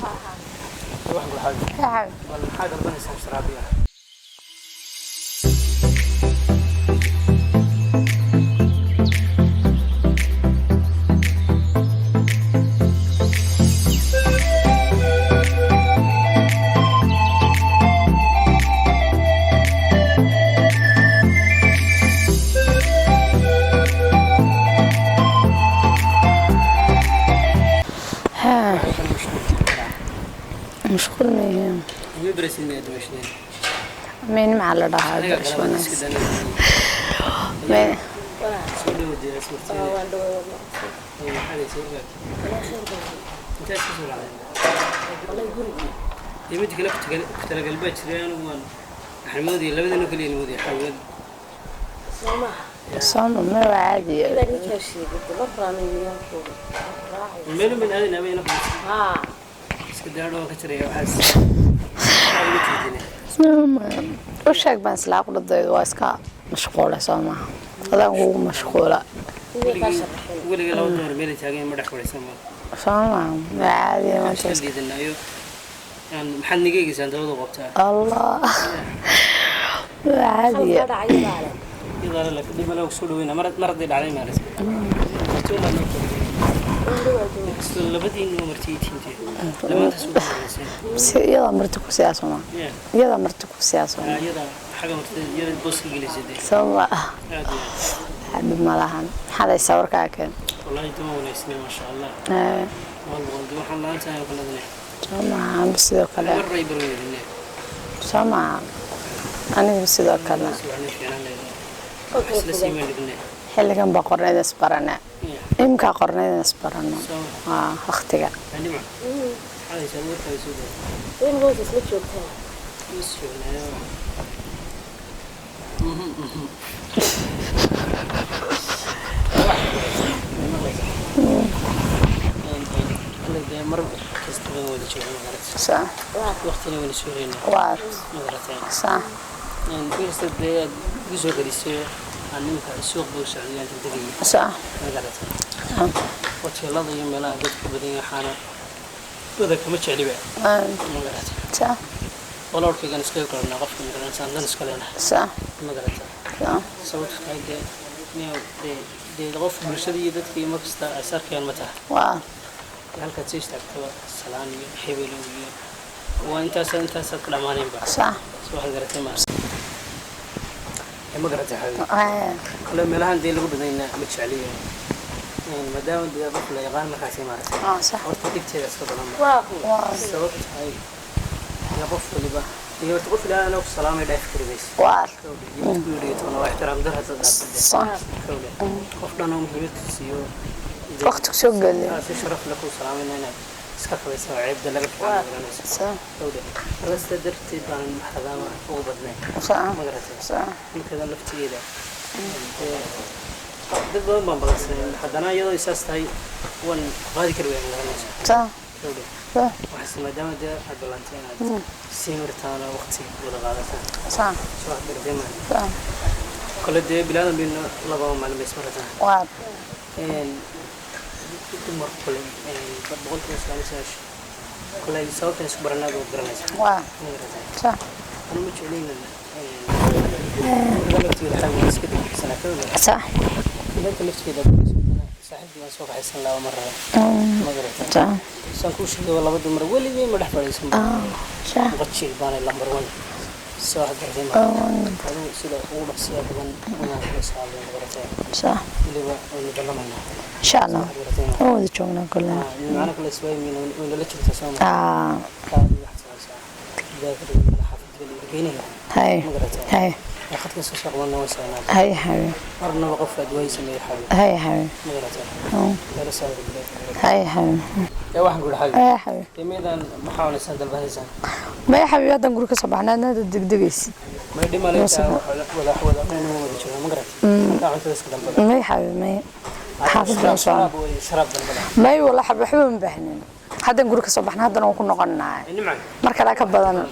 Waxaan ku xaabi. Xaabi. Wal maxaa dalbanaysaa sharaabiya? Mashquul ma yihiin? Ma barasin dumashneen. Mayn maxaa la dhahaa? Aniga Barash kale waan iska wanaagsan. danaa. Mayn. Soo dhawo suurteeda. Maxaa la soo gaar? Intaas ka soo raacday. Dee mid kale ku talagal baa jiray, anigu waan waxaan moodayay labadana kaliya moodayay xawad. Sooma ma waa caadi. Meel ban aadayna bayna iska daadho waan ka jaraya waxaas. Waxaa uga jeedinaa. Sooma u sheeg baan islaa qudhadaydu waa iska mashquula, soo maaha? Adaan kugu mashquula. Weligii laba dumar meel ay taagan ma dhex fadhiisan ma. Soo maaha, waa caadi maanta. Iska liidanaayo. Maxaad niga eegaysaan dabada qabtaa? Allah, waa caadi. Iyadaana laakiin dib malaa soo dhaweynaa mar mar hadday dhacday maalis. Marti umaad noo kordhay. Inkastoo labadiin waa marti tiintee. Lamaantaas ugu horreysay. Si iyadaa marti ku siyaa, soo maaha? Yeah. Iyadaa marti ku siyaa, soo maaha? Iyada xagga martida iyada booska gelisay dee. Soo maaha? Aad iyo aad. Dhib ma lahan. Maxaad haysaa warkaa keen? Wallahi duma wanaagsanay, maasha Allah. Boqol boqol dee waxaan la'aanta ayaan ku ladnay. Soo maaha, anigu sidoo kale. Mar ray barweydinay. Soo maaha, anigu sidoo kale. Subaxnay fiican leedahay. Wax isla sii maan dhignay. Xilligan baa qornayd isbarane. Yeah. Imkaa qornayd isbarano. Soo waa waqtiga. Anima. Maxaad haysaa warkaa soo dhaweyd? Is joognaayo. Mar kasta baan wada joognaa, magarata. Saa. Waqtina wayna soo haynaa. Waa. Magarata. Saa. Inkasta dee aad igu soo gelisay aan nimanka suuq buu socday aan degayay. Saa. Magarata. Hoteelada iyo meelaha dadku badan yahay waxaana badanka ma jecliba. Magarata. Saa. Walaalkaygan iskaga koranaa qofka magaranaysa aan dan iska leenahay. Saa. Magarata. Saa. Sababtu tahay dee dee dee qof bulshada iyo dadkii mar kasta ay sarkayaan ma taha. Waa. Halkaad sii istaagtaba salaan iyo hebelow iyo waa intaas intaasaad ku dhammaanaynba. Saa. So waxaad garatay ma ma garatay xabiib? Waa. Kale meelahan dee lagu badanyna ma jecliyo maadaama dee qof la yaqaan markaasi maaragtay. Waa sax. Horta dhibteeda iska badan ba. Waa. Sababtu tahay dee qof waliba iyo horta qof ilaahay anoo ku salaamay dhaafi kari mayso. Waa. Iyo mid ku yidhi toona waa ixtiraam dar hadda dhaafta. Sax. Qof dhan oo muhiimadkiisa iyo waqti ku soo geliyo. Si sharaf leh ku salaamayna inaad iska kabaysa oo ceebda laga fiican garanayso. Saa. Marka sidaa darteed baan xadaama ugu badnayn. Saa. Ma garatay? Saa. Ninkadan laftigeeda dee dad badan baan balansanay, haddana iyadoo isaas tahay waan qaadi kari waaya, magaranayso? Saa. Saa. Waxaase maadaama dee aad ballantay inaad sii martaan oo waqti wada qaadataan. Saa. Soo wax garatay maa? Saa. Kole dee bilaadan bayna laba maalin bay ismarataan. Waa. Dumar kole 99% kole sababtan isku baranaad waad garanaysaa. Waa. Ma garatay? Saa. Anu ma jeclayna laftigeeda xabiga iska degdegsanaa kawle. Saa. Inanta laftigeeda saaxiibkii baan soo kaxaysan lahaa mar raba, ma garatay? Saa. Saan kuu sheegay laba dumar weligay ma dhex fadhiisan. Saa. Qajiil baanay number one, soo wax garatay ma? Adigu sida ugu dhaqsiya badan inaan kula soo ma garatay? Saa. Weliba waynu ballamaynaa. Insha Allah. Wax garatay ma? Waan wada joognaa kulle. Macna kale iswaaymiin wayna la jirtaa, soo ma? Aa. Kaadi wax samaysaa idaafada xaafadda la geynaya. Hay. Ma garatay? Hay. Khadka soo shaqbanna way soconaa. Hay habi. Marnaba qof aad way sameeyay xabi. Hay habi. Ma garatay? Lala soo. Hay habi. Yaa waxaan ku dhaxay. Hay habi. Qiimadan maxaa wanaagsan dalbanaysaa? Maya xabiibi, haddan guri ka soo baxnaa adna hadda degdegaysid. May dhimaleysaa wada wada inuu wada joogo, ma garatay? Markaa cuntada iska dalbada. Maya xabiibi, maya, xaafad baan soo. Sharaab way sharaab dalbada. May wala xabiibi, waxba ma baahnin. Haddan guri ka soo baxna haddana waan ku noqonaa. Nimcan. Mar kale ka badan.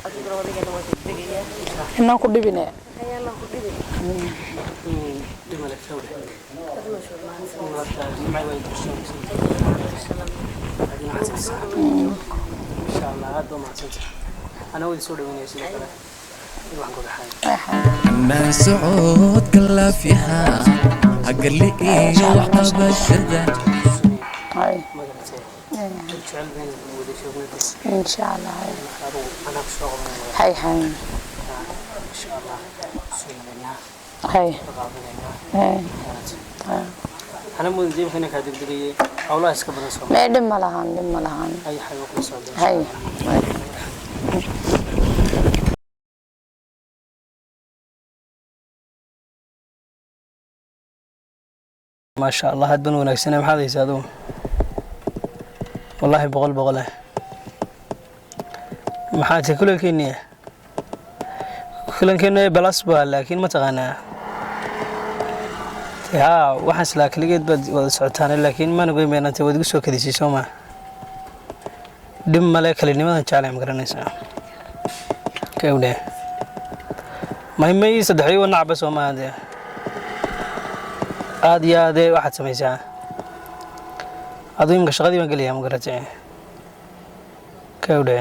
Adiguna odaygana waa degdegayaa. Inaan ku dhibine. Hayaanan ku dhibin. Dhimale sawir. Aad mashhuur mahadsan. Horta nimcay way doorsoonaysaa. Adina xasaysaa. Insha Allah aad baa mahadsantahay. Anaa wadi soo dhaweynaya sidoo kale. Waxaan ku dhaxay. Ammaan socodka laafiha hagarli iyo waxqabashada. Hay. Magaratay. Jecel been wada joognaa. Insha Allah, hay. Marka adigu anaa ku soo qabanaya. Hay, hay. Insha Allah. Soo dhaweynaa. Hay. Qaadanaynaa. Hay. Ana mudan jeebkana kaa degdegayay. Howlaha iska badan soo. Mee, dhib ma lahan, dhib ma lahan. Ay xayo kula socda. Hay. Maasha Allah, aad baan wanaagsanay. Maxaad haysaa adugu? Wallaahi boqol boqol ah. Maxaa tahay kulankeennii? Kulankeenu balas baa, laakiin ma taqaanaa? Haa, waxaan islaa kaligeed baad wada socotaan, laakiin mana goyn baynante waad igu soo kadisay soo maa. Dhib male, kalinimadan jeclay, ma garanaysaa? Kawdhe may may saddexii nacba soo maaha dee. Aad iyo aadee waxaad samaysaa aduu imika shaqadii baan gelayaa, ma garatay? Kawdhe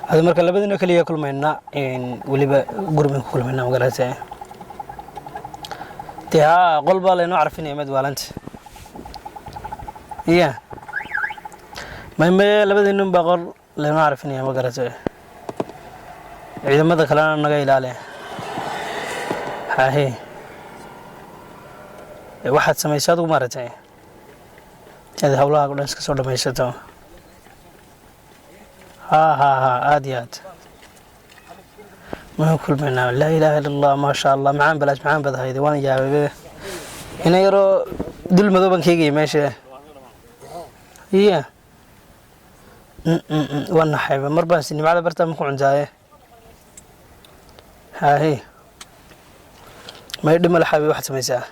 adu marka labadina keliya kulmayna, weliba guri baan ku kulmayna, ma garatay? Dee haa, qol baa laynoo carfinaya mad waalanta iya may maye labadeenun baa qol laynoo carfinaya, ma garatay? Ciidamada kalena naga ilaali. Hahe, waxaad samaysaa adigu maaragtay inaad howlaha o dhan iska soo dhamaysato. Ha ha ha, aad iyo aad maan kulmaynaa. Laa ilaaha illa Allah, maasha Allah, macaan balaas macaan baad ahayde. Waan yaabay, ina yaroo dul madow baan ka eegaya meesha. Iya, waan naxayba mar baan si nimcada bartaa ma ku cuntaaye. Hahe, may dhima laxaabi. Waxaad samaysaa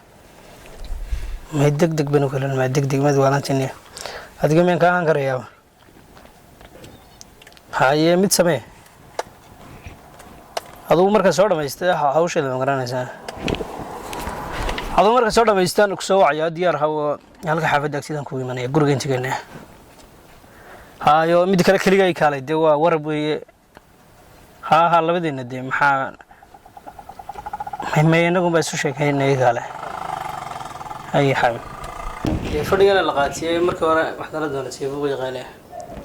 may deg deg baynu kalan maa deg deg mad waalantin adiga miyaan kaa ahaan karayaaba? Haye, mid samee adugu marka soo dhamaystay hawsheeda, ma garanaysaa? Adugu marka soo dhamaystaan kusoo wacayaa, diyaar hawo halka xaafadda agsidaan kugu imanaya guriga intigeena. Hayo, mid kale keliga ay kaalay dee waa warab weeye. Haa haa, labadeena dee maxaa may inagun baa isu sheekaynaya kaale. Haye xabi, dee fadhigana la qaatiyey markii hore wax kala doona siibuuq yaqaane.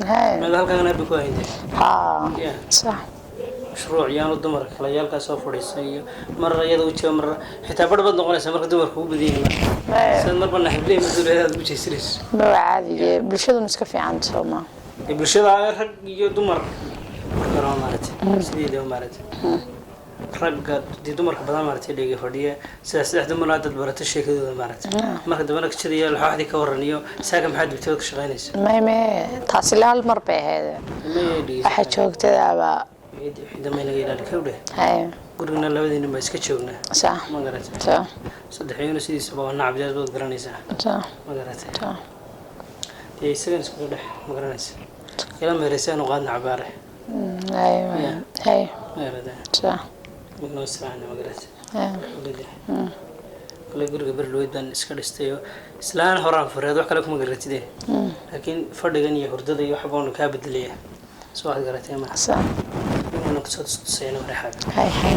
Hay. Meel halkan abi ku hayntay. Haa. Yeah. Sax. Mashruuc yaanu dumarka kale yaalkaa soo fadhiisa iyo mar iyada u jooga, mar xitaa badh baad noqonaysaa marka dumarka ugu badan yihiin. Mee. Sidaad marba naxiblihii mas-uuliyadaad ugu jeesanayso. Ma waa caadige, bulshaduna iska fiican soo ma. Ee bulshada rag iyo dumar marka hore maaragtay sideedaba maaragtay ragga dee dumarka badan maaragtay dheega fadhiya sidaa saddex dumar dad barato sheekadooda maaragtay marka dambena kajada iyo laxooxdii ka waran iyo saaka maxaa dibtay ka shaqaynaysa. May may, taasi la hal mar bay ahayd. May. Waxa joogtadaaba. Dambe naga ilaali, kawdhe. Hay. Gurigana labadeena baa iska joognaa. Sax. Ma garatay? Sax. Saddexiyona sidiisaba waa nacabjaas baad garanaysaa. Sax. Ma garatay? Sax. Dee isagan iskuga dhex, ma garanaysa, ila meeraysaanu qaadna cabaare. Hay. Hay. Ma garatay? Sax. Magnoo israacna, ma garatay? Hay. Kale guriga berloweyd baan iska dhistay oo islaan horaan fureed wax kale kuma garatide, laakiin fadhigan iyo hurdada iyo wax baanu kaa bedelaya soo waxaad garatay ma. Sax. Inaan kusoo tusayno marxaab. Hay, hay.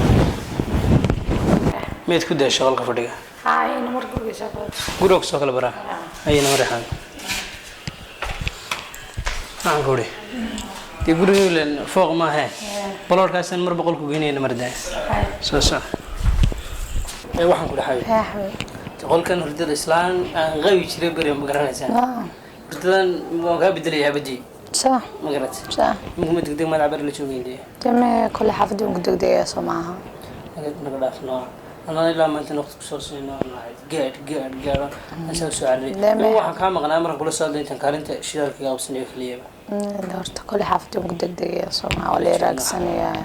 Miyaad ku daashay qolka fadhiga? Hay, namar guriga soo kala. Guriga kusoo kala baraa ayana marxaab. Waxaan ku idhi dee guriga ilen fooq maahe, baloorkaasaan mar boqol ku geynayna mardaa soo soc. Ee waxaan ku dhaxay Hay xabiib. Qolkan hurdada islaan aan qabi jiray beri, ma garanaysaa? Hurdadan waan kaa bedelayaa abadii. Sax. Ma garatay? Sax. Inkuma degdeg madac bari la joogeyn dee. Deme kole xaafadda ugu degdegaya soo maaha. Naga dhaafno anaa ilaa maanta waqti kusoo siino gaadh gaadh gaadh asaa soo cararay. Waxaan kaa maqnaa markaan kula soo hadlay intaan kaalinta shidaalka qabsanayo keliyaba. Horta kole xaafadda ugu degdegaya soo maaha, waa la iraagsanayaa.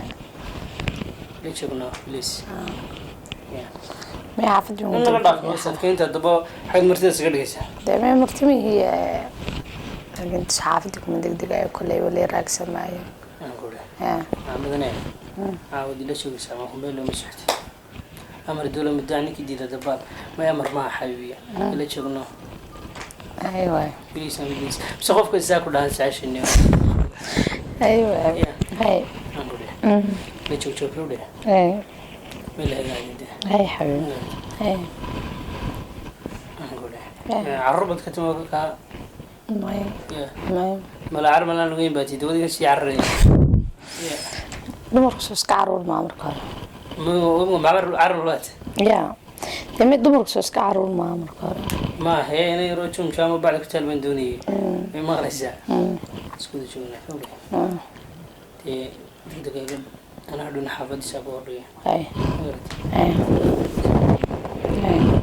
La joognaa, please. May, xaafadda ugu naga dhaafno degdegaya. Sadkeynta haddaba xayd martida isaga dhigaysaa. Deme martimihii, laakiin xaafadda kuma degdegayo koley, waa la iraagsamaayo. Aan ku idhi. Yaa. Maxamedane, caawad ila joogaysaa, ma kumeel looma socotid. Amar dowla muddaa ninkii diida dabaal may amar maaha xabiibiya, ila joogno. Hay waay. Please and please, mise qofka isaa ku dhahan saashini. Hay waay. Ya. Hay. Aan ku dheh la joog joog ku dheh. Hay. Meel hagaajinde. Hay xabiibi, hay. Aan ku dheh carruur bad ka timo ka. May. Ya. May. Mala car malaan lugeyn baa tii dawadiga sii cararaya. Ya. Dumarku soo iska caruur maa marka hore? Ma carar baat. Yaa, dee mid dumarku soo iska caruur maa marka hore? Ma hee, inay yaroo jumjaamo bacda ku taal baan doonayay. May maqlaysaa? Iskuda joognaa ku dheh. Dee degdeg iga anaa dhuna xaafadiisa ku hordhiga. Hay. Ma garatay? Hay, hay.